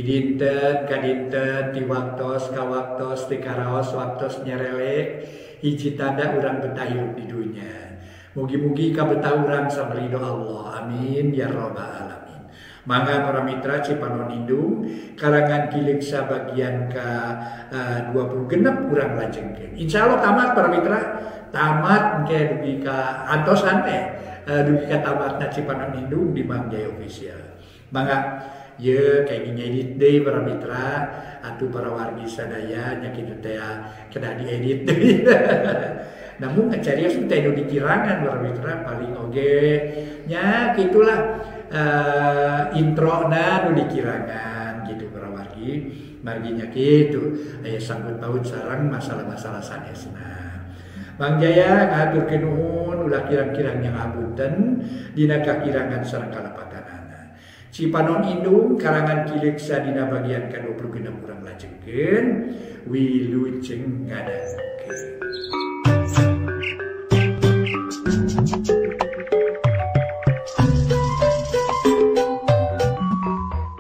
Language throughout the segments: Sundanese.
Ti dinten ka dinten, ti waktos ka waktos, ti karaos waktos nyarelek, hiji tanda urang betah hirup di dunya. Mugi-mugi kabetah urang sareng ridho Allah. Amin ya rabbal alamin. Mangga para mitra Cipanon Indung karangan Ki Leuksa bagian ka 26 urang lajengkeun. Insyaallah tamat para mitra, tamat engke dugi ka antosan teh, dugi ka tamatna Cipanon Indung di Mang Jaya Official. Mangga ye kayak ngedit deui para mitra atuh para wargi sadaya nya kitu teh kedah diedit deui. Namun ngacarios teh nu dikirangan para mitra paling oge nya kitulah introna nu dikirangan gitu para wargi marginya kitu aya sangkut paut sareng masalah-masalah sanesna. Mang Jaya ngaturkeun nuhun ulah kirang-kirang yang apunten dina kakirangan sareng kalepatanana. Cipanon Indung karangan Ki Leuksa dina bagian ka-26 urang lajengkeun wilujeng ngadangukeun.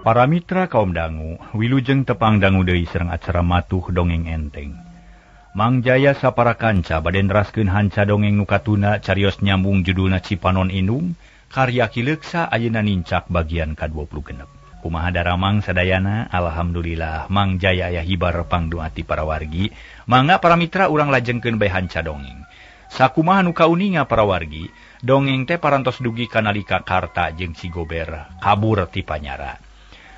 Para mitra kaum dangu, wilujeng tepang dangu deui sareng acara matuh dongeng enteng. Mang Jaya sapara kanca bade neraskeun hanca dongeng nu katuna carios nyambung judulna Cipanon Indung, karya Ki Leuksa ayeuna nincak bagian ka-26. Kumaha daramang sadayana? Alhamdulillah Mang Jaya aya hibar pangduati para wargi. Mangga para mitra urang lajengkeun bae hanca dongeng. Sakumaha nu kauninga para wargi, dongeng teh parantos dugi ka nalika Karta jeung si Gober kabur ti panyara.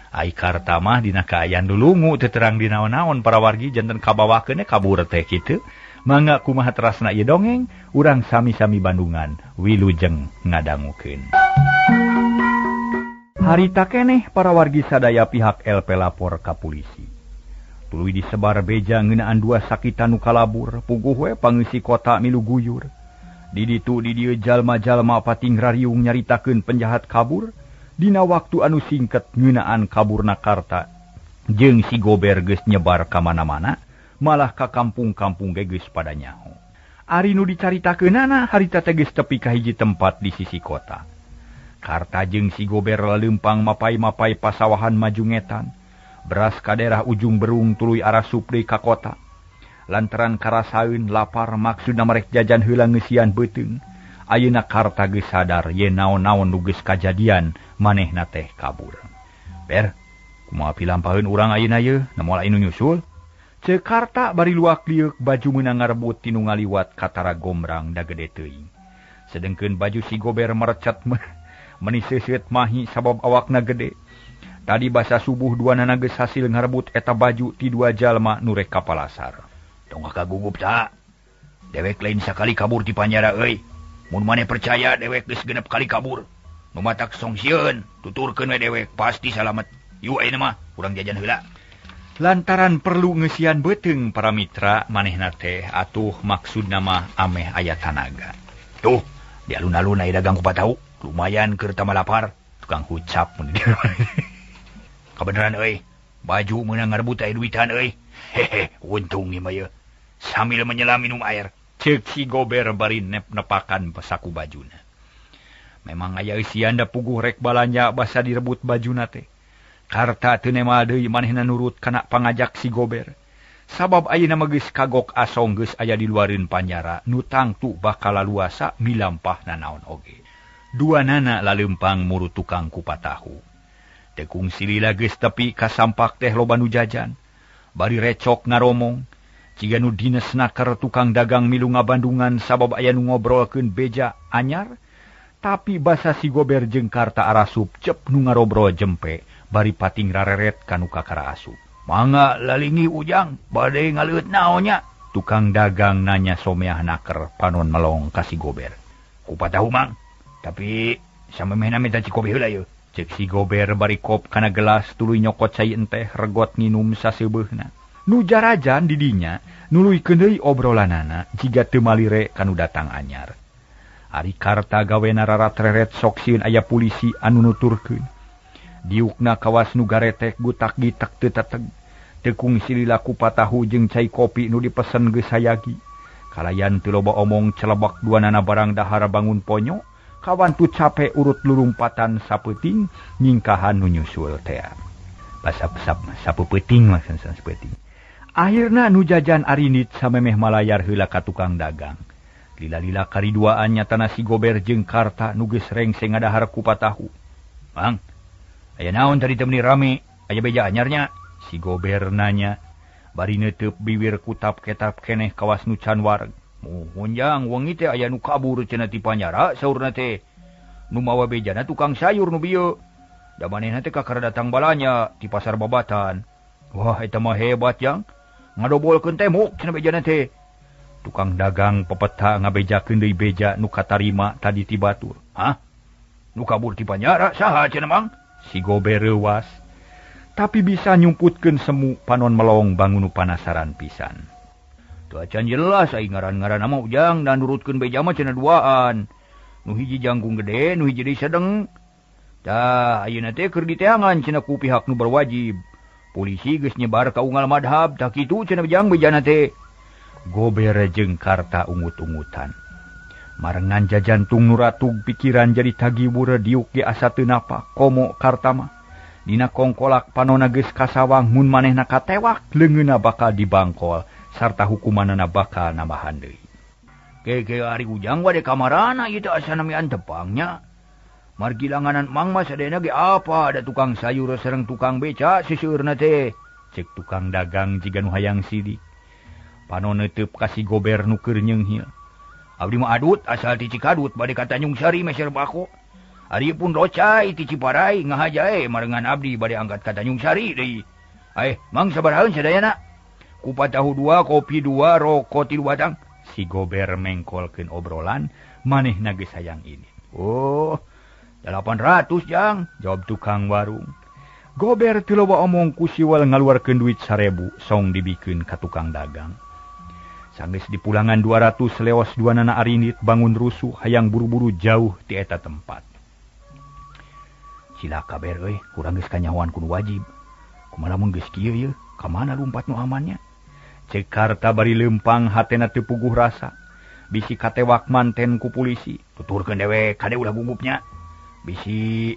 Ai Karta mah dina kaayaan lulungu teu terang di naon-naon para wargi janten kabawakeun kabur teh kitu. Mangga kumaha terasna ieu dongeng, urang sami-sami Bandungan wilujeng ngadangukeun. Harita keneh para wargi sadaya pihak LP lapor ka polisi. Tuluy disebar beja ngeunaan dua sakitan nu kalabur, puguh we pangeusi kota milu guyur. Di ditu di dieu jalma-jalma pating rariung nyaritakeun penjahat kabur. Dina waktu anu singket ngeunaan kaburna Karta jeung si Gober geus nyebar ka mana-mana, malah ka kampung-kampung ge geus pada nyaho. Ari nu dicaritakeunana harita teh geus tepi ka hiji tempat di sisi kota. Karta jeung si Gober laleumpang mapai-mapai pasawahan maju ngetan, beras ka daerah Ujung Berung tuluy arasup deui ka kota. Lantaran karasaeun lapar maksudna marek jajan heula ngeusian beuteung. Ayeuna Karta geus sadar yen naon-naon nu geus kajadian manehna teh kabur. Ber, kumaha pilampaheun urang ayeuna yeuh, na moal anu nyusul? Ceuk Karta bari luak lieuk baju meunang ngarebut tinu ngaliwat katara gombrang da gede teuing. Sedengkeun baju si Gober merecet meni seuseut mahi sabab awakna gede. Tadi basa subuh duanana geus hasil ngarebut eta baju ti dua jalma nu rek ka palasar. Tong kagugup ta. Dewek lain sakali kabur ti panjara euy. Mun maneh percaya dewek geus genep kali kabur. Nu matak song sieun, tuturkeun we dewek pasti salamet. Yu ayeuna mah urang jajan heula. Lantaran perlu ngeusian beuteung para mitra manehna teh atuh maksudna mah ameh aya tanaga. Tuh, di alun-alun aya dagang kupat tahu, lumayan keur tambah lapar, tukang hucap mun di. Kabeneran euy, baju meunang ngarebut aya duitan euy. Hehe, untung ieu mah yeuh. Sambil menyelam minum air. Ceuk si Gober bari nep-nepakan saku bajuna. Memang aya eusian da puguh rek balanja basa direbut bajuna teh. Karta teu nemal deui manehna nurut kana pangajak si Gober. Sabab ayeuna mah geus kagok asong geus aya di luareun panjara, nu tangtu bakal laluasa milampah nanaon oge. Duanana laleumpang muru tukang kupat tahu. Teu kungsi lila geus tepi ka sampak teh loba nu jajan. Bari recok ngaromong. Ciga nu dines naker tukang dagang milu ngabandungan sabab aya nu ngobrolkeun beja anyar, tapi basa si Gober jeung Karta arasup cep nu ngarobrol jempe bari pating rareret ka nu kakara asup. Mangga lalingi ujang bade ngaleut naonnya? Tukang dagang nanya someah naker panon melong ka si Gober. Kupat tahu mang, tapi samemehna minta cikopi heula yeuh. Ceuk si Gober bari kop kana gelas tuluy nyokot cai enteh regot nginum saseubeuhna. Nu jarajan didinya nuluykeun deui obrolanana jiga teu malire kanu datang anyar. Ari Karta gawena rarat-reret sok sieun aya polisi anu nuturkeun. Diukna kawas nu garetek gutak-gitak teu teteg. Teu kungsi lila kupat tahu jeung cai kopi nu dipesen geus hayagi. Kalayan teu loba omong celebak duanana barang dahar bangun ponyo, kawantu cape urut lurumpatan sapeuting nyingkahan nu nyusul tea. Pasap-sap sapeupeting mah sampeuting. Akhirna nu jajan arinit samemeh malayar heula ka tukang dagang. Lila-lila kariduaan nyatana si Gober jeung Karta nu geus rengse ngadahar kupat tahu. Mang, aya naon tadi teh meuni rame? Aya beja anyarnya? Si Gober nanya. Bari neuteub biwir kutap ketap keneh kawas nu can wareg. Muhun jang, wengi teh aya nu kabur cenah ti panyara saurna teh. Nu mawa bejana tukang sayur nu bieu. Da manehna teh kakara datang balanya ti pasar Babatan. Wah, eta mah hebat jang. Ngadobolkeun tembok cenah bejana teh. Tukang dagang pepeta ngabejakeun deui beja nu katarima tadi ti batur. Hah? Nu kabur ti panyara saha cenah mang? Si Gober reuwas. Tapi bisa nyumputkeun semu panon melong bangun nu panasaran pisan. Teu acan jelas ai ngaran-ngaran mah ujang dan nurutkeun beja mah cenah duaan. Nu hiji jangkung gede, nu hiji deui sedeng. Tah, ayeuna teh keur diteangan cenah ku pihak nu berwajib. Polisi geus nyebar ka unggal madhab, tah kitu cenah jang bejana teh. Gober jeung Karta ungut-ungutan. Marengan jajantung nu ratug pikiran jadi tagibur diuk ge asa teu napa komo Karta mah. Dina kongkolak panona geus kasawang mun manehna katewak leungeunna bakal dibangkol sarta hukumanana bakal nambahan deui. Ke ari ujang wade kamarana ieu teh asa nami antepangnya. Margi langanan mang mah sadayana ge apa ada tukang sayur sareng tukang beca seseueurna teh. Cek tukang dagang jiga nu hayang sidik. Panon neuteub ka si Gober nu keur nyeunghil. Abdi mah adut asal ti Cikadut bade ka Tanjung Sari meser bako. Ari pun rocai ti Ciparai ngahajae marengan abdi bade angkat ka Tanjung Sari deui. Aeh, mang sabarahaeun sadayana? Kupat tahu 2, kopi 2, rokok 3 batang. Si Gober mengkolkeun obrolan manehna geus hayang ini. Oh, 800 jang, jawab tukang warung. Gober teu loba omong ku siwal ngaluarkeun duit 1000 song dibikeun ka tukang dagang. Sanggeus dipulangan 200 leos duanana arinit bangun rusuh hayang buru-buru jauh ti eta tempat. Cilaka ber euy, kurang geus kanyahoan ku nu wajib. Kumaha lamun geus kieu ieu, ka mana lumpat nu amannya? Cek Karta bari leumpang hatena teu puguh rasa. Bisi katewak manten ku polisi, tuturkeun dewek kade ulah gugupnya. Bisi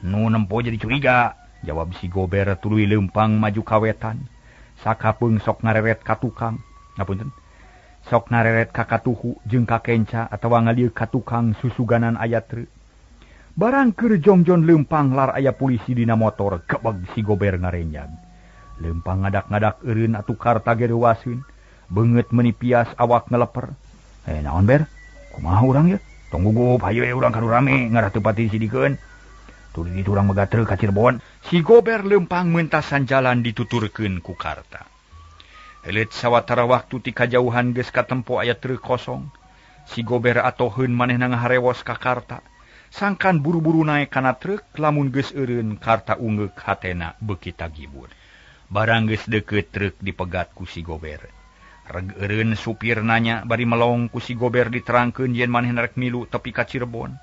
nu nempo jadi curiga, jawab si Gober tuluy leumpang maju kawetan. Sakapeung sok ngareret ka tukang. Ngapunten. Sok ngareret ka katuhu jeung ka kenca atawa ngalieu ka tukang susuganan aya truk. Barang keur jongjon leumpang lar aya polisi dina motor, gebeg si Gober ngarenjag. Leumpang ngadak-ngadak eureun atuh Karta ge reuwaseun. Beungeut meuni pias awak ngeleper. Naon ber? Kumaha urang ye? Tong gugup hayu we urang ka nu rame ngarah teu pati sidikeun. Tuluy ditu urang megat truk ka Cirebon. Si Gober leumpang mentasan jalan dituturkeun ku Karta. Heuleut sawatara waktu ti kajauhan geus katempo aya truk kosong. Si Gober atoheun manehna ngaharewos ka Karta. Sangkan buru-buru naek kana truk lamun geus eureun Karta ungeuk hatena beuki tagibur. Barang geus deukeut truk dipegat ku si Gober. Reg eureun supir nanya bari melong ku si Gober diterangkeun yen manehna rek milu tepi ka Cirebon.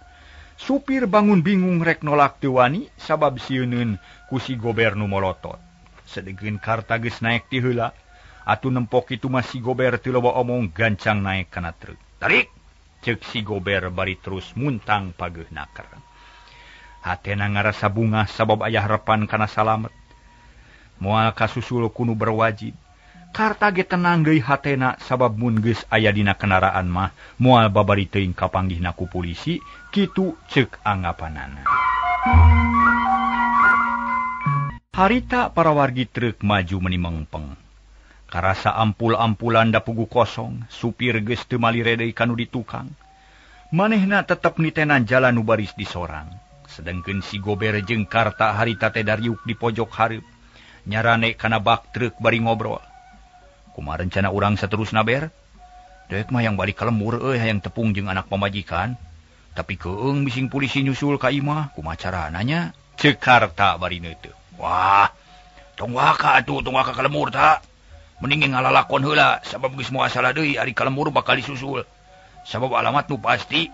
Supir bangun bingung rek nolak teu wani sabab sieuneun ku si Gober nu molotot. Sadegeun Karta geus naek ti heula, atuh nempok kitu mah si Gober teu loba omong gancang naek kana truk. Tarik! Ceuk si Gober bari terus muntang pageuh naker. Hatena ngarasa bungah sabab aya harepan kana salamet. Moal kasusul ku nu berwajib. Karta ge tenang deui hatena sabab mun geus aya dina kendaraan mah moal babari teuing kapanggihna ku polisi, kitu ceuk anggapanana. Harita para wargi truk maju meni mengpeng. Karasa ampul-ampulan da pugu kosong, supir geus teu malire deui ka nu di tukang. Manehna tetep nitenan jalan nu baris disorang. Sedengkeun si Gober jeung Karta harita teh dariuk di pojok hareup. Nyarane kana bak truk bari ngobrol. Kumaha rencana urang saterusna ber? Dek mah yang balik ka lembur euy hayang tepung jeung anak pamajikan. Tapi keung bising polisi nyusul ka imah, kumaha carana nya? Ceuk Karta bari neuteuk. Wah, tong waka atuh, tong waka ka lembur ta. Mending ngalalakon heula sabab geus moal salah deui ari ka lembur bakal disusul. Sabab alamat nu pasti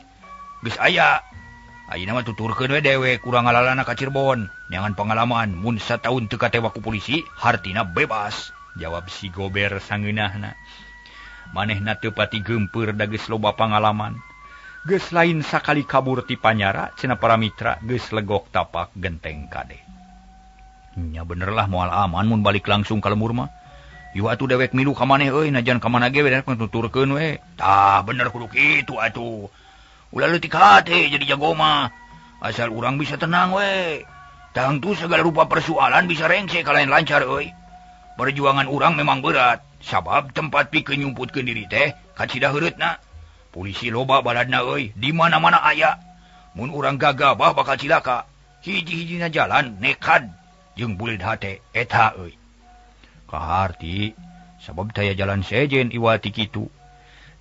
geus aya. Ayeuna mah tuturkeun we dewek urang ngalalana ka Cirebon. Neangan pengalaman mun sataun teu katewak ku polisi hartina bebas. Jawab si Gober sangeunahna. Manehna teu pati geumpeur da geus loba pangalaman. Geus lain sakali kabur ti panyara cenah para mitra geus legok tapak genteng kade. Nya bener lah moal aman mun balik langsung ka lembur mah. Yu atuh dewek milu ka maneh euy najan ka mana ge we nuturkeun we. Tah bener kudu kitu atuh. Ulah leutik hate jadi jago mah. Asal urang bisa tenang we. Tangtu segala rupa persoalan bisa rengse kalain lancar euy. Perjuangan urang memang berat sabab tempat pikeun nyumputkeun diri teh kacida heureutna. Polisi loba baladna euy, di mana-mana aya. Mun urang gagabah bakal cilaka. Hiji-hijina jalan nekad jeung buleud hate eta euy. Kaharti sabab taya jalan sejen iwati kitu.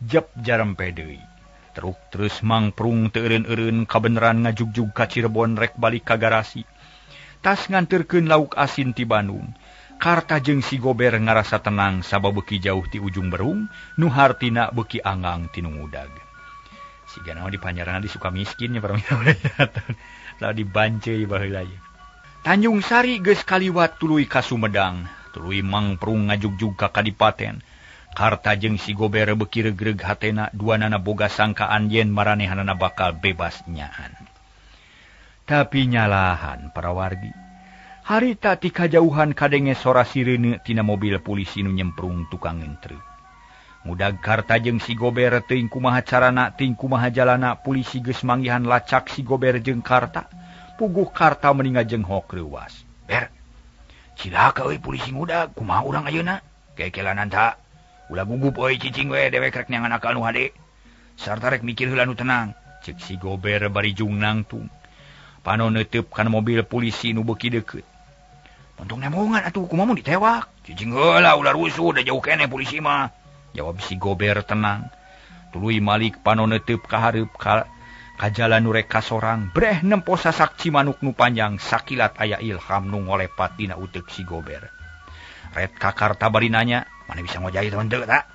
Jep jarempe deui. Truk terus mangprung teu eureun-eureun kabeneran ngajugjug ka Cirebon rek balik ka garasi. Tas nganterkeun lauk asin ti Bandung. Karta jeung si Gober ngarasa tenang sabab beuki jauh ti ujung berung, nu hartina beuki anggang ti nu ngudag. Siga naon di panjaran di Sukamiskin nya paramita lalu dibanceuy baheula ieu. Tanjung Sari geus kaliwat tuluy ka Sumedang, tuluy mangprung ngajugjug ka Kadipaten. Karta jeung si Gober beuki regreg hatena, duanana boga sangkaan yen maranehanana bakal bebas nyaan. Tapi nyalahan para wargi. Harita ti kajauhan kadenge sora sirene tina mobil polisi nu nyemprung tukangeun truk. Ngudag Karta jeung si Gober teuing kumaha carana teuing kumaha jalana polisi geus manggihan lacak si Gober jeung Karta. Puguh Karta meni ngajenghok reuwas. Ber, cilaka euy polisi ngudag, kumaha urang ayeuna? Kekelanan ta. Ulah gugup euy cicing we dewek rek neangan akal nu hade. Sarta rek mikir heula nu tenang. Ceuk si Gober bari jung nangtung. Panon neuteub kana mobil polisi nu beuki deukeut. Untung nemongan atuh kumaha mun ditewak. Cicing heula ulah rusuh da jauh keneh polisi mah. Jawab si Gober tenang. Tuluy malik panon neuteub ka hareup ka jalan nu rek kasorang. Breh nempo sasak Cimanuk nu panjang sakilat aya ilham nu ngolepat dina uteuk si Gober. Ret ka Karta bari nanya, "Mana bisa ngojai teh henteu ta?"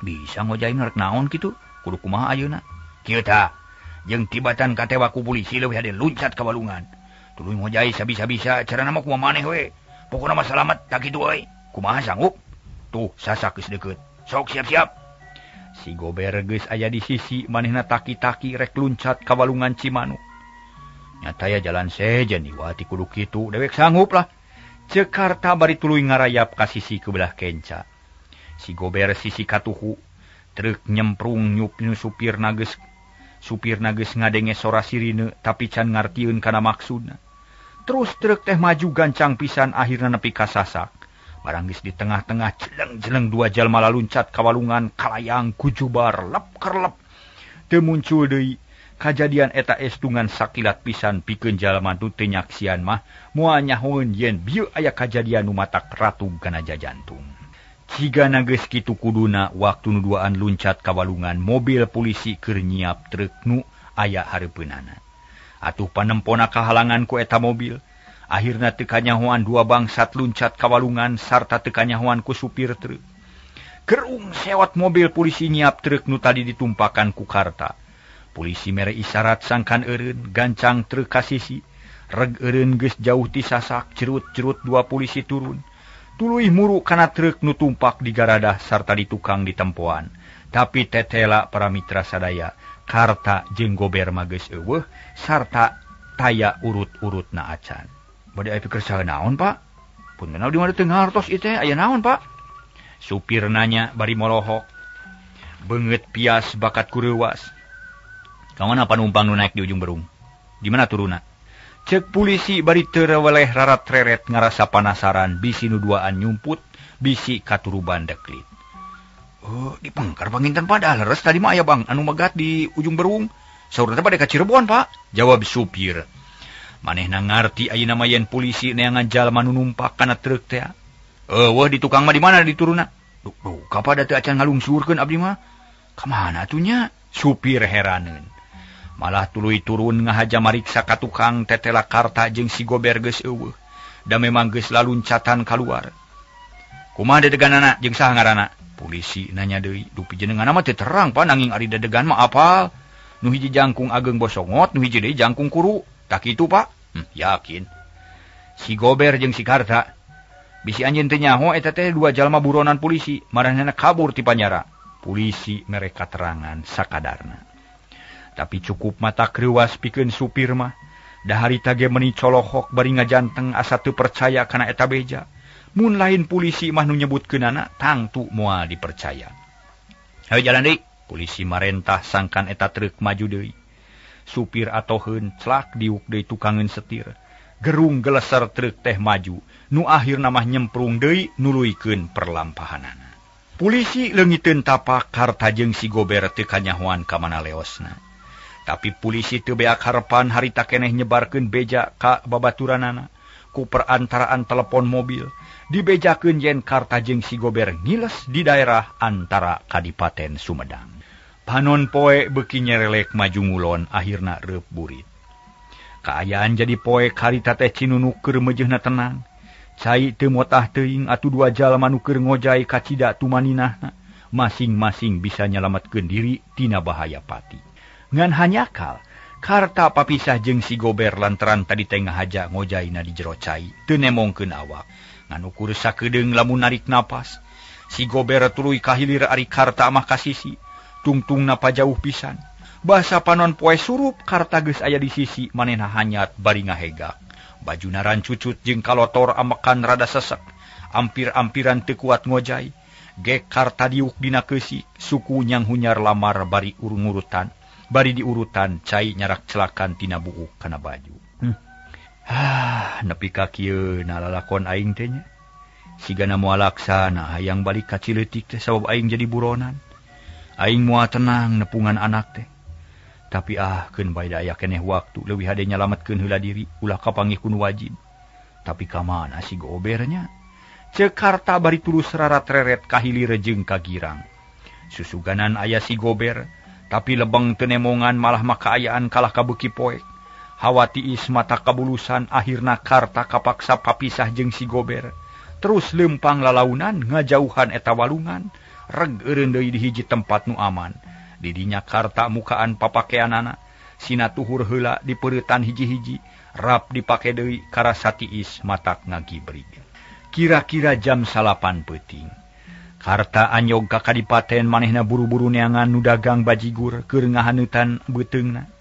"Bisa ngojai rek naon kitu? Kudu kumaha ayeuna?" "Kieu ta. Jeung tibatan katewak ku polisi leuwih hade luncat ka walungan. Tuluy ngojai sabisa-bisa carana mah kumaha maneh we. Pokona mah salamet tak kitu euy. Kumaha sanggup?" Tuh sasak geus deukeut. Sok siap-siap. Si Gober geus aya di sisi manehna taki-taki rek luncat ka walungan Cimanuk. Nyata ya jalan sejen iwati kudu kitu dewek sanggup lah. Ceuk Karta bari tuluy ngarayap ka sisi kebelah kenca. Si Gober sisi katuhu. Truk nyemprung nyup supir nageus. Supir nageus ngadenge sora sirine tapi can ngartieun kana maksudna. Terus truk teh maju gancang pisan akhirna nepi ka sasak. Barang geus di tengah-tengah jeleng-jeleng dua jalma laluncat ka walungan kalayang kujubar lep kerlep. Teu muncul deui. Kajadian eta estungan sakilat pisan pikeun jalma nu teu nyaksian mah moal nyahoeun yen bieu aya kajadian nu matak ratug kana jajantung. Cigana geus kitu kuduna waktu nu duaan luncat ka walungan mobil polisi keur nyiap truk nu aya hareupeunana. Atuh panempona kahalangan ku eta mobil. Akhirna teu kanyahoan dua bangsat luncat ka walungan sarta teu kanyahoan ku supir truk. Gerung sewot mobil polisi nyiap truk nu tadi ditumpakan ku Karta. Polisi mere isyarat sangkan eureun gancang truk ka sisi. Reg eureun geus jauh ti sasak cerut-cerut dua polisi turun. Tuluy muru kana truk nu tumpak di garadah sarta di tukang di tempoan. Tapi tetela para mitra sadaya, Karta jeung Gober mah geus eueuh sarta taya urut-urutna acan. Bade aya pikir saha naon, Pak? Punten di mana teu ngartos ieu teh aya naon, Pak? Supir nanya bari molohok. Beungeut pias bakat kureuwas. Ka mana panumpang nu naik di ujung berung? Di mana turunna? Cek polisi bari teu reweleh rarat-reret ngarasa panasaran bisi nu duaan nyumput bisi katuruban deklit. Oh, di pengkar panginten pada leres tadi mah aya bang anu megat di ujung berung. Saurna teh bade ka Cirebon, Pak. Jawab supir. Manehna ngarti ayeuna mah yen polisi neangan jalma nu numpak kana truk teh. Eueuh di tukang mah di mana diturunna? Duh, kapada teu acan ngalungsurkeun abdi mah. Ka mana atuh nya? Supir heraneun. Malah tuluy turun ngahaja mariksa ka tukang tetela Karta jeung si Gober geus eueuh. Da memang geus laluncatan kaluar. Kumaha dedeganana jeung saha ngaranna? Polisi nanya deui. Dupi jenenganna mah teu terang, Pak, nanging ari dedegan mah apal. Nu hiji jangkung ageng bosongot, nu hiji deui jangkung kuru. Tak kitu, Pak? Yakin. Si Gober jeung si Karta. Bisi anjeun teu nyaho eta teh dua jalma buronan polisi, maranehna kabur ti panjara. Polisi mere katerangan sakadarna. Tapi cukup mata kreuwas pikeun supir mah. Da harita ge meuni colohok bari ngajanteng asa teu percaya kana eta beja. Mun lain polisi mah nu nyebutkeunana tangtu moal dipercaya. Hayu jalan deui. Polisi marentah sangkan eta truk maju deui. Supir atoheun celak diuk deui tukangeun setir. Gerung geleser truk teh maju, nu akhirna mah nyemprung deui nuluykeun perlampahanana. Polisi leungiteun tapak Karta jeung si Gober teu kanyahoan ka mana leosna. Tapi polisi teu beak harepan harita keneh nyebarkeun beja ka babaturanana ku perantaraan telepon mobil. Dibejakeun yen Karta jeung si Gober ngiles di daerah antara Kadipaten Sumedang. Panon poe beuki nyerelek maju ngulon akhirna reup burit. Kaayaan jadi poe harita teh cinunuk keur meujeuhna tenang. Cai teu motah teuing atuh dua jalma nu keur ngojay kacida tumaninahna, masing-masing bisa nyalametkeun diri tina bahaya pati. Ngan hanyakal, Karta papisah jeung si Gober lantaran tadi teh ngahaja ngojayna di jero cai, teu nemongkeun awak. Ngan ukur sakedeung lamun narik napas. Si Gober tuluy kahilir ari Karta mah ka sisi, tungtungna pajauh pisan. Basa panon poe surup Karta geus aya di sisi manehna hanyat bari ngahegak. Bajuna rancucut jeung kalotor amekan rada sesek, ampir-ampiran teu kuat ngojay. Gek Karta diuk dina keusik, suku nyanghunyar lamar bari urung-urutan. Bari diurutan cai nyarak celakan tina buuk kana baju. Nepi ka kieu na lalakon aing teh nya. Sigana moal laksana hayang balik ka Cileutik teh sabab aing jadi buronan. Aing moal tenang nepungan anak teh. Tapi keun bae da aya keneh waktu leuwih hade nyalametkeun heula diri ulah kapanggih ku nu wajib. Tapi ka mana si Gober nya? Ceuk Karta bari tulus rarat-reret ka hilir jeung ka girang. Susuganan aya si Gober, tapi lebeng teu nemongan malah mah kaayaan kalah kabeuki poek. Hawa tiis mata kabulusan akhirna Karta kapaksa papisah jeung si Gober. Terus lempang lalaunan ngajauhan eta walungan, reg eureun deui di hiji tempat nu aman. Didinya Karta mukaan papakeanana, sina tuhur heula dipeuretan hiji-hiji, rap dipake deui karasa tiis matak ngagibrig. Kira-kira jam 9 peuting. Karta anyog ka kadipaten manehna buru-buru neangan nu dagang bajigur keur ngahaneutan beuteungna.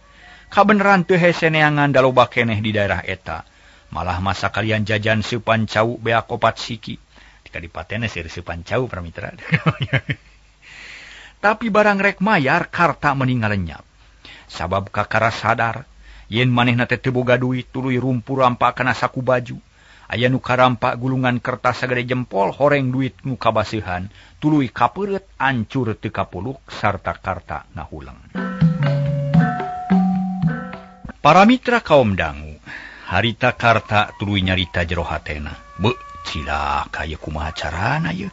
Kabeneran teu hese neangan da loba keneh di daerah eta. Malah masa kalian jajan seupan cau beak 4 siki. Di kadipaten seueur seupan cau para mitra. Tapi barang rek mayar Karta meni ngalenyap. Sabab kakara sadar yen manehna teh teu boga duit tuluy rumpur rampa kana saku baju. Aya nu karampak gulungan kertas sagede jempol horeng duit nu kabaseuhan tuluy kapeureut ancur teu kapuluk sarta Karta ngahuleng. Para mitra kaum dangu, harita Karta tuluy nyarita jero hatena. Beuh, cilaka ieu kumaha carana ieu?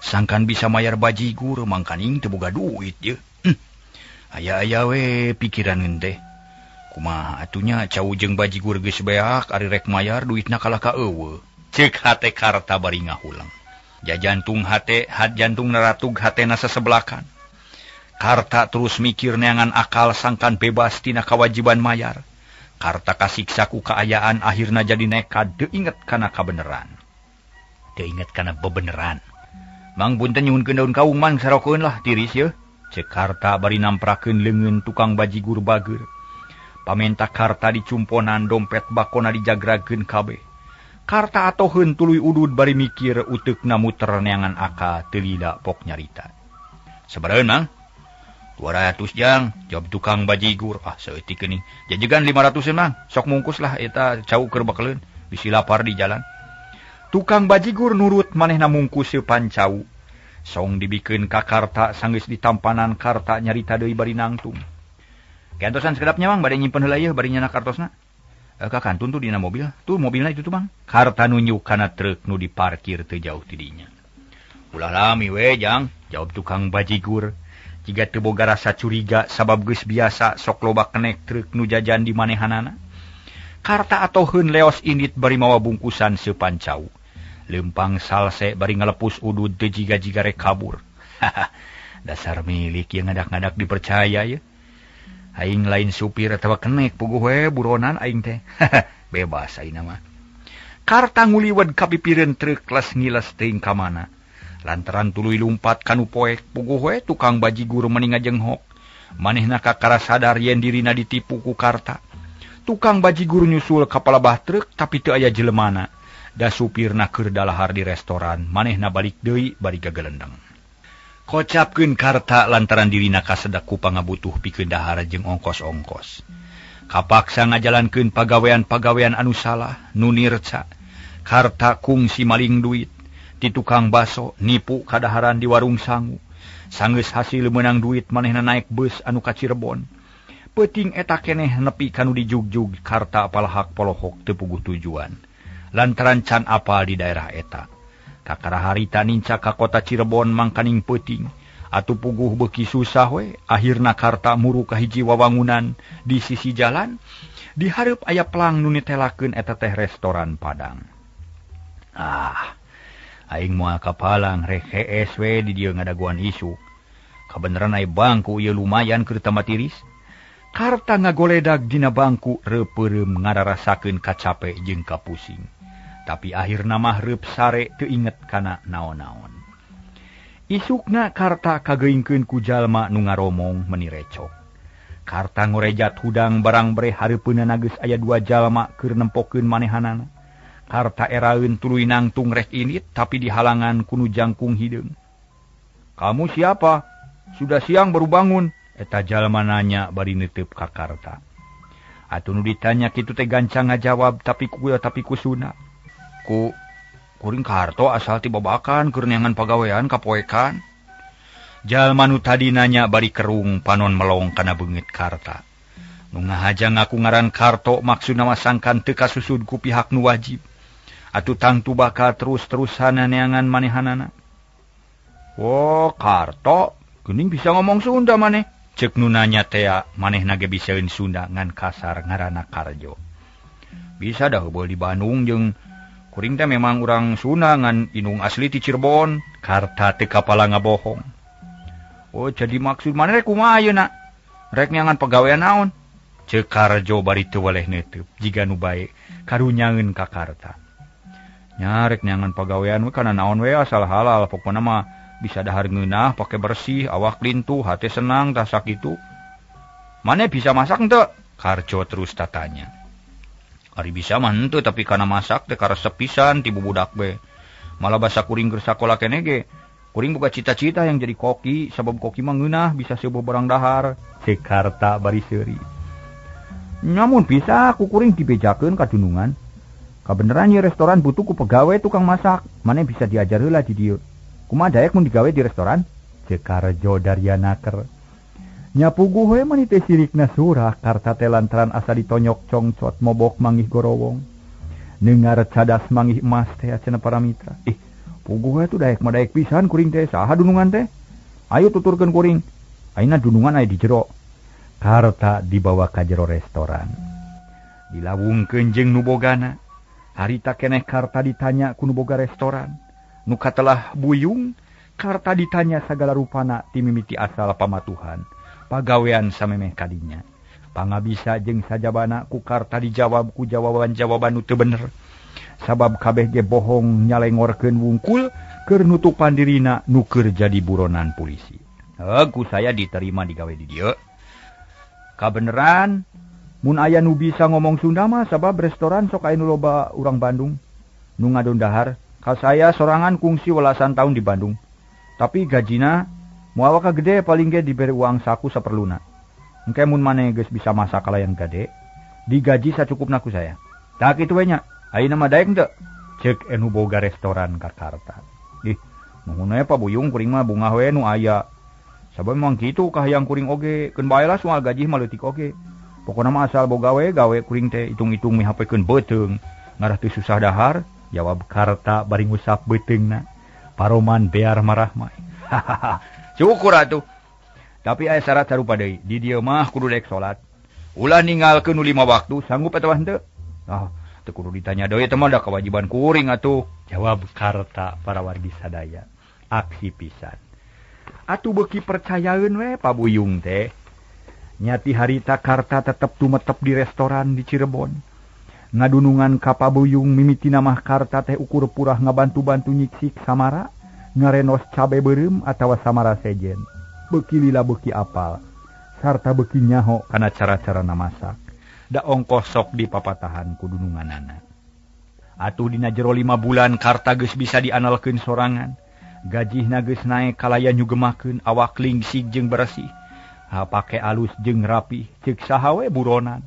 Sangkan bisa mayar bajigur mangkaning teu boga duit ieu. Aya-aya we pikiran teh. Kumaha atunya cau jeung bajigur geus beak ari rek mayar duitna kalah ka eueuh. Ceuk hate Karta bari ngahuleng. Jajantung hate, hat jantung naratug hatena sasebelakan. Karta terus mikir neangan akal sangkan bebas tina kawajiban mayar. Karta kasiksa ku kaayaan akhirna jadi nekat teu inget kana kabeneran. Teu inget kana bebeneran. Mang punten nyuhunkeun daun kaung mang sarokeun lah tiris yeuh. Ceuk Karta bari namprakeun leungeun tukang bajigur bageur. Pamenta Karta dicumponan dompet bakona dijagrakeun kabeh. Karta atoheun tuluy udud bari mikir uteukna muter neangan akal teu lila pok nyarita. Sabaraha Mang? 200 jang, jawab tukang bajigur. Ah saeutik geuning. Jajegan 500 Mang, sok mungkus lah eta cau keur bakeleun, bisi lapar di jalan. Tukang bajigur nurut manehna mungkus seupan cau. Song dibikeun ka Karta sanggeus ditampanan Karta nyarita deui bari nangtung. Kantosan sekedapnya Mang, bade nyimpen heula ieu bari nyana kartosna. Ka kantun tuh dina mobil. Tuh mobilna itu tuh Bang. Karta nunjuk kana truk nu diparkir teu jauh ti dinya. Ulah lami we jang, jawab tukang bajigur. Jiga teu boga rasa curiga sabab geus biasa sok loba kenek truk nu jajan di manehanana. Karta atoheun leos indit bari mawa bungkusan seupan cau. Lempang salse bari ngalepus udud teu jiga-jiga rek kabur. Dasar milik yang ngadak-ngadak dipercaya ye. Aing lain supir atawa kenek puguh we buronan aing teh. Bebas aing mah. Karta nguliwed ka pipireun truk les ngiles teuing ka mana. Lantaran tuluy lumpat kanu poek puguh we tukang bajigur meni ngajenghok. Manehna kakara sadar yen dirina ditipu ku Karta. Tukang bajigur nyusul ka palabah truk tapi teu aya jelemana. Da supirna keur dalahar di restoran, manehna balik deui bari gagelendeng. Kocapkeun Karta lantaran dirina kasedak ku pangabutuh pikeun dahar jeung ongkos-ongkos. Kapaksa ngajalankeun pagawean-pagawean anu salah, nu nirca. Karta kungsi maling duit, ti tukang baso nipu kadaharan di warung sangu. Sanggeus hasil meunang duit manehna naik bus anu ka Cirebon. Peuting eta keneh nepi kanu dijugjug Karta palahak polohok teu puguh tujuan. Lantaran can apal di daerah eta. Kakara harita nincak ka kota Cirebon mangkaning peuting. Atuh puguh beuki susah we, akhirna Karta muru ka hiji wawangunan di sisi jalan. Di hareup aya plang nu nitelakeun eta teh restoran Padang. Ah, aing moal kapalang rek hees we di dieu ngadaguan isuk. Kabeneran aya bangku ieu lumayan keur tambah tiris. Karta ngagoledag dina bangku reupeureum ngararasakeun kacape jeung kapusing. Tapi akhirna mah reup sare teu inget kana naon-naon. Isukna Karta kageingkeun ku jalma nu ngaromong meuni recok. Karta ngorejat hudang barang breh hareupeunna geus aya dua jalma keur nempokeun manehanana. Karta eraeun tuluy nangtung rek init tapi dihalangan ku nu jangkung hideung. Kamu siapa? Sudah siang baru bangun. Eta jalma nanya bari neuteub ka Karta. Atuh nu ditanya kitu teh gancang ngajawab tapi ku tapi kusuna. Ku kuring Karto asal ti babakan keur neangan pagawean kapoekan. Jalma nu tadi nanya bari kerung panon melong kana beungeut Karta. Nu ngahaja ngaku ngaran Karto maksudna mah sangkan teu kasusud ku pihak nu wajib. Atuh tangtu bakal terus-terusan neangan manehanana. Wo, Karto, geuning bisa ngomong Sunda maneh. Ceuk nu nanya tea, manehna ge bisaeun Sunda ngan kasar ngaranna Karjo. Bisa dah heubeul di Bandung jeung kuring teh memang urang Sunda ngan indung asli ti Cirebon. Karta teu kapala ngabohong. Oh, jadi maksud maneh rek kumaha ayeuna? Rek neangan pagawean naon? Ceuk Karjo bari teu weleh neuteub jiga nu bae karunyaeun ka Karta. Nya rek neangan pagawean we kana naon we asal halal pokona mah bisa dahar ngeunah, pake bersih, awak lintuh, hati senang, tah sakitu. Mane bisa masak henteu? Karjo terus tatanya. Ari bisa mah henteu tapi kana masak teh karesep pisan ti bubudak be. Malah basa kuring keur sakola keneh ge. Kuring boga cita-cita yang jadi koki, sabab koki mah ngeunah bisa seueuh barang dahar. Ceuk Karta bari seuri. Nyamun bisa ku kuring dibejakeun ka dunungan. Kabeneran ye restoran butuh ku pegawe tukang masak. Mane bisa diajar heula di dieu. Kumaha daek mun digawe di restoran? Ceuk Karjo Daryanaker. Nya puguh we mani teh sirikna surah Karta teh lantaran asa ditonyok congcot mobok mangih gorowong. Nengar cadas mangih emas teh cenah para mitra. Ih, puguh we tuh daek mah daek pisan kuring teh saha dunungan teh? Ayo tuturkeun kuring. Ayeuna dunungan aya di jero. Karta dibawa ka jero restoran. Dilawungkeun jeung nu bogana. Harita keneh Karta ditanya ku nu boga restoran. Nu katelah buyung, Karta ditanya sagala rupana ti mimiti asal pamatuhan, pagawean samemeh kadinya. Pangabisa jeung sajabana ku Karta dijawab ku jawaban-jawaban nu teu bener. Sabab kabeh ge bohong nyalengorkeun wungkul keur nutupan dirina nu keur jadi buronan polisi. Ku saya diterima digawe di dieu. Kabeneran mun aya nu bisa ngomong Sunda mah sabab restoran sok aya nu loba urang Bandung nu ngadon dahar. Ka saya sorangan kungsi welasan tahun di Bandung. Tapi gajina moal ka gede paling ge diberi uang saku saperluna. Engke mun maneh geus bisa masak kalayan gade, digaji sacukupna ku saya. Tah kitu we nya. Ayeuna mah daek henteu? Ceuk anu boga restoran ka Karta. Ih, nuhun we Pa Buyung kuring mah bungah we nu aya. Sabab memang kitu kahayang kuring oge, keun bae lah soal gaji mah leutik oge. Pokona mah asal boga we gawe kuring teh hitung-hitung mihapekeun beuteung. Ngarah teu susah dahar. Jawab Karta bari ngusap beuteungna. Paroman bear marah mah. Hahaha. Syukur atuh. Tapi aya syarat sarupa deui. Di dieu mah kudu daek salat. Ulah ninggalkeun nu 5 waktu, sanggup atawa henteu? Ah, teu kudu ditanya deui eta mah da kewajiban kuring atuh. Jawab Karta para wargi sadaya. Aksi pisan. Atuh beuki percayaeun we Pa Buyung teh. Nyati harita Karta tetep tumetep di restoran di Cirebon. Ngadunungan ka Pabuyung mimitina mah Karta teh ukur purah ngabantu-bantu nyiksik samara, ngarenos cabe beureum atawa samara sejen. Beuki lila beuki apal, sarta beuki nyaho kana cara-carana masak. Da ongkoh sok dipapatahan ku dununganana. Atuh dina jero 5 bulan Karta geus bisa dianalkeun sorangan. Gajihna geus naek kalayan nyugemakeun awak lingsig jeung bersih. Pake alus jeung rapih ceuk saha we buronan.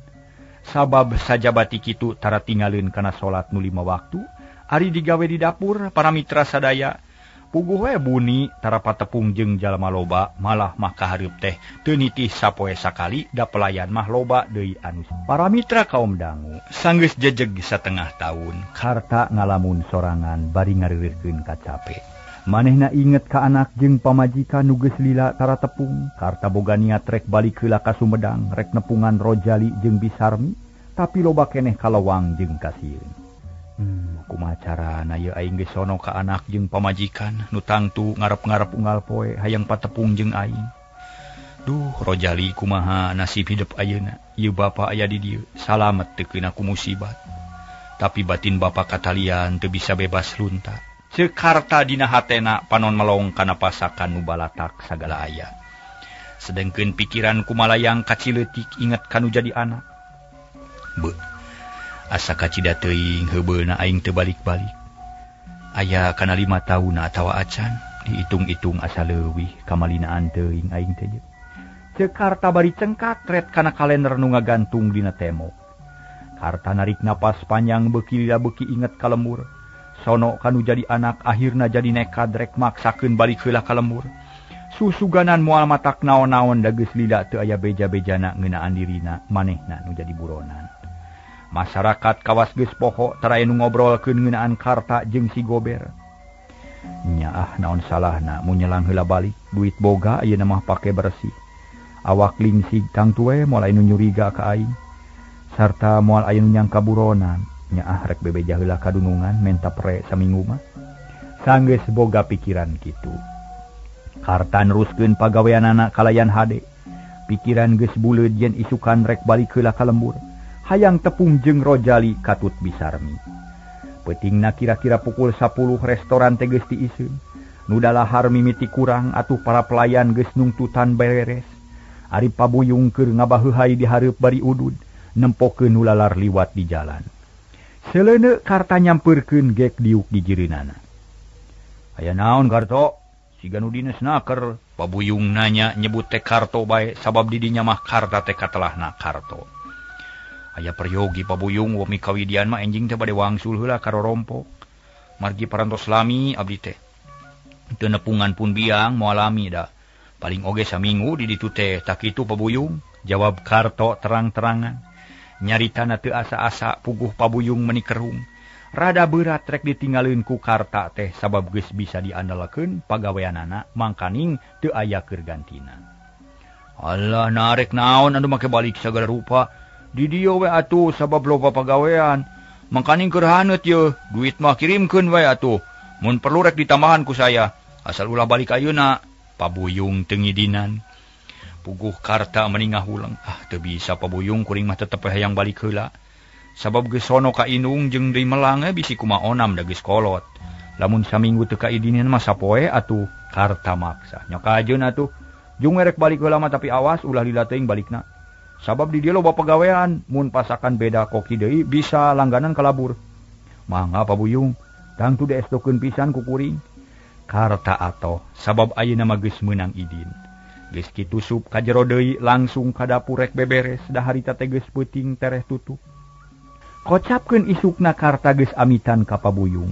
Sabab sajabati kitu tara tinggalin kana salat nu 5 waktu, ari digawe di dapur para mitra sadaya. Puguh we buni tara patepung jeung jalma loba, malah mah kahareup teh teu nitih sapoe sakali da pelayan mah loba deui anu. Para mitra kaum dangu sanggeus jejeg 1,5 tahun Karta ngalamun sorangan bari ngareureurkeun kacape. Manehna inget ka anak jeung pamajikan nu geus lila tara tepung. Karta boga niat rek balik heula ka Sumedang rek nepungan Rojali jeung Bisarmi, tapi loba keneh kalewang jeung kasieun. Kumaha carana ieu aing geus sono ka anak jeung pamajikan nu tangtu ngarep-ngarep unggal poe hayang patepung jeung aing. Duh, Rojali kumaha nasib hidup ayeuna? Ieu bapa aya di dieu, salamet teu keuna ku musibat. Tapi batin bapa katalian teu bisa bebas lunta. Ceuk Karta dina hatena panon melong kana pasakan nu balatak sagala aya. Sedengkeun pikiran kumalayang kacileutik inget kanu jadi anak. Beuh, asa kacida teuing heubeulna aing teu balik-balik. Aya kana 5 taun atawa acan, dihitung-hitung asa leuwih kamalinaan teuing aing teh. Ceuk Karta bari cengkat ret kana kalender nu ngagantung dina tembok. Karta narik napas panjang beuki lila beuki inget ka lembur. Sono kanu jadi anak akhirna jadi nekad rek maksakeun balik heula ka lembur. Susuganan moal matak naon-naon da geus lila teu aya beja-bejana ngeunaan dirina manehna nu jadi buronan. Masyarakat kawas geus poho tara anu ngobrolkeun ngeunaan Karta jeung si Gober. Nyaah naon salahna mun nyelang heula balik, duit boga ayeuna mah pake bersih. Awak lingsig tangtu we moal anu nyuriga ka aing. Sarta moal aya nu nyangka buronan. Nyaah rek bebeja heula ka dunungan menta pre saminggu mah. Sanggeus boga pikiran kitu. Karta neruskeun pagaweanana kalayan hade. Pikiran geus buleud yen isukan rek balik heula ka lembur. Hayang tepung jeung Rojali katut Bisarmi. Peutingna kira-kira pukul 10 restoran teh geus diiseun. Nu dalahar mimiti kurang atuh para pelayan geus nungtutan beres. Ari pabuyung keur ngabaheuhai di hareup bari udud, nempokeun nu lalar liwat di jalan. Seleuneu Karta nyampeurkeun gek diuk di jireunana. Aya naon Karto? Siga nu dines naker. Pabuyung nanya nyebut teh Karto bae sabab di dinya mah Karta teh katelahna Karto. Aya peryogi pabuyung wami kawidian mah enjing teh bade wangsul heula ka rorompok. Margi parantos lami abdi teh. Teu nepungan pun biang moal lami da. Paling oge saminggu di ditu teh tak kitu pabuyung, jawab Karto terang-terangan. Nyaritana teu asa-asa puguh pabuyung meuni kerung. Rada berat rek ditinggaleun ku Karta teh sabab geus bisa diandalkeun pagaweanana mangkaning teu aya keur gantina. Alah narek naon anu make balik sagala rupa. Di dieu we atuh sabab loba pagawean. Mangkaning keur haneut yeuh, duit mah kirimkeun we atuh. Mun perlu rek ditambahan ku saya, asal ulah balik ayeuna. Pabuyung teu ngidinan. Puguh Karta meni ngahuleng. Ah teu bisa pabuyung kuring mah tetep we hayang balik heula. Sabab geus sono ka indung jeung deui melang bisi kumaha onam da geus kolot. Lamun saminggu teu kaidinan mah sapoe atuh. Karta maksa. Nya kajeun atuh. Jung rek balik heula mah tapi awas ulah lila teuing balikna. Sabab di dieu loba pagawean, mun pasakan beda koki deui bisa langganan kalabur. Mangga pabuyung, tangtu diestokeun pisan ku kuring. Karta atoh sabab ayeuna mah geus meunang idin. Geus kitu sup ka jero deui langsung ka dapur rek beberes da harita teh geus peuting tereh tutup. Kocapkeun isukna Karta geus amitan ka pabuyung.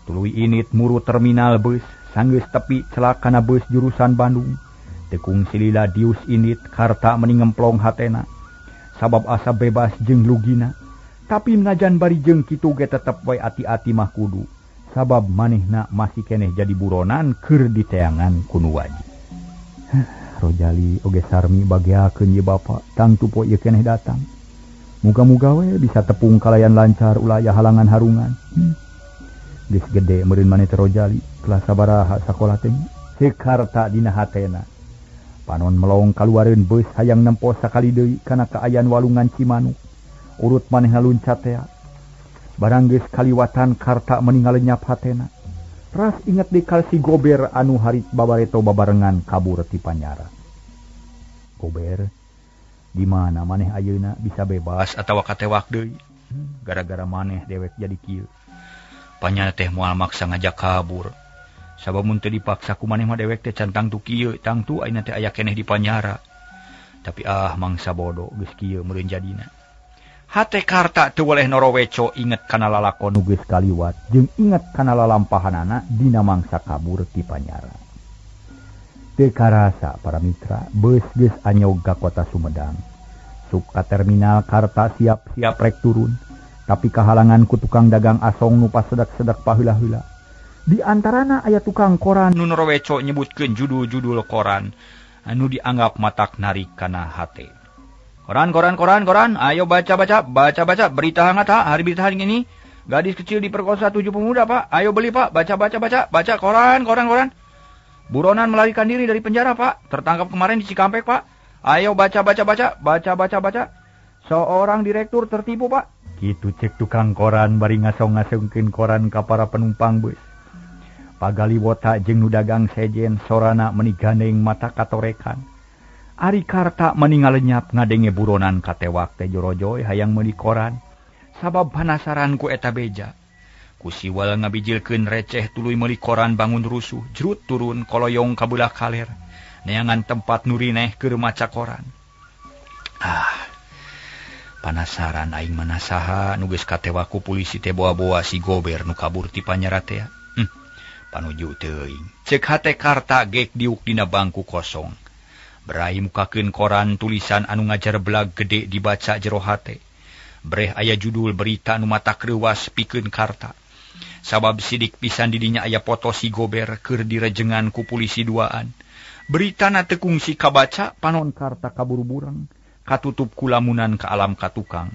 Tuluy init muru terminal bus, sanggeus tepi celak kana bus jurusan Bandung. Tekung silila dius init Karta meni ngemplong hatena. Sabab asa bebas jeung lugina. Tapi najan bari jeung kitu ge tetep wae ati-ati mah kudu. Sabab manehna masih keneh jadi buronan keur diteangan ku nu wajib. Rojali oge Sarmi bageakeun ieu bapa, tangtu poe ieu keneh datang. Muga-muga we bisa tepung kalayan lancar ulah aya halangan harungan. Geus gede meureun maneh teh Rojali, kelas sabaraha sakola teh. Ceuk Karta dina hatena. Panon melong kaluareun beus hayang nempo sakali deui kana kaayaan walungan Cimanuk. Urut manehna luncat tea. Barang geus kaliwatan Karta meni ngalenyap hatena. Ras inget deui ka si Gober anu harit babareto babarengan kabur ti panyara. Gober, Di mana maneh ayeuna bisa bebas atawa katewak deui. Gara-gara maneh dewek jadi kieu. Panyana teh moal maksa ngajak kabur. Sabab mun teu dipaksa ku maneh mah dewek teh can tangtu kieu, tangtu ayeuna teh aya keneh di panyara. Tapi ah mangsa bodoh geus kieu meureun jadina. Hate Karta teu weleh noroweco inget kana lalakon nu geus kaliwat jeung inget kana lalampahanana dina mangsa kabur ti panyara. Teu karasa para mitra, beus geus anyog ka kota Sumedang. Sup ka terminal Karta siap-siap rek turun, tapi kahalangan ku tukang dagang asong nu pasedak-sedak paheula-heula. Di antarana aya tukang koran nu noroweco nyebutkeun judul-judul koran anu dianggap matak narik kana hate. Koran, koran, koran, koran, ayo baca-baca, baca-baca berita hangat ha, hari berita hari ini. Gadis kecil diperkosa 7 pemuda, Pak. Ayo beli, Pak. Baca, baca, baca, baca koran, koran, koran. Buronan melarikan diri dari penjara, Pak. Tertangkap kemarin di Cikampek, Pak. Ayo baca, baca, baca, baca, baca, baca. Seorang direktur tertipu, Pak. Kitu cek tukang koran bari ngasong-ngasongkeun koran ka para penumpang bus. Pagaliwota jeung nu dagang sejen sorana meuni gandeng mata katorekan. Ari Karta meni ngalenyap ngadenge buronan katewak teh jorojoy hayang meuli koran. Sabab panasaran ku eta beja. Ku siwal ngabijilkeun receh tuluy meuli koran bangun rusuh, jrut turun koloyong ka beulah kaler. Neangan tempat nu rineh keur maca koran. Ah. Panasaran aing mana saha nu geus katewak ku polisi teh boa-boa si Gober nu kabur ti panyara teh. Panuju teuing. Ceuk hate Karta gek diuk dina bangku kosong. Berai mukakeun koran tulisan anu ngajar belag gede dibaca jero hate. Breh aya judul berita anu matak reuwas pikeun Karta. Sabab sidik pisan didinya aya foto si Gober keur direjengan ku polisi duaan. Beritana teu kungsi kabaca panon Karta kaburu-bureng, katutup ku lamunan ka alam katukang.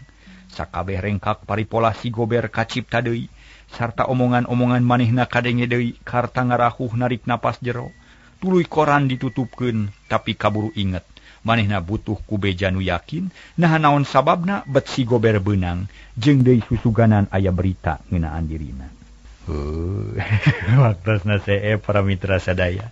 Sakabeh rengkak paripola si Gober kacipta deui, sarta omongan-omongan manehna kadenge deui. Karta ngarahuh narik napas jero. Tuluy koran ditutupkeun, tapi kaburu inget manehna butuh ku beja nu yakin naha naon sababna bet si Gober beunang jeung deui susuganan aya berita ngeunaan dirina. Waktosna CE para mitra sadaya.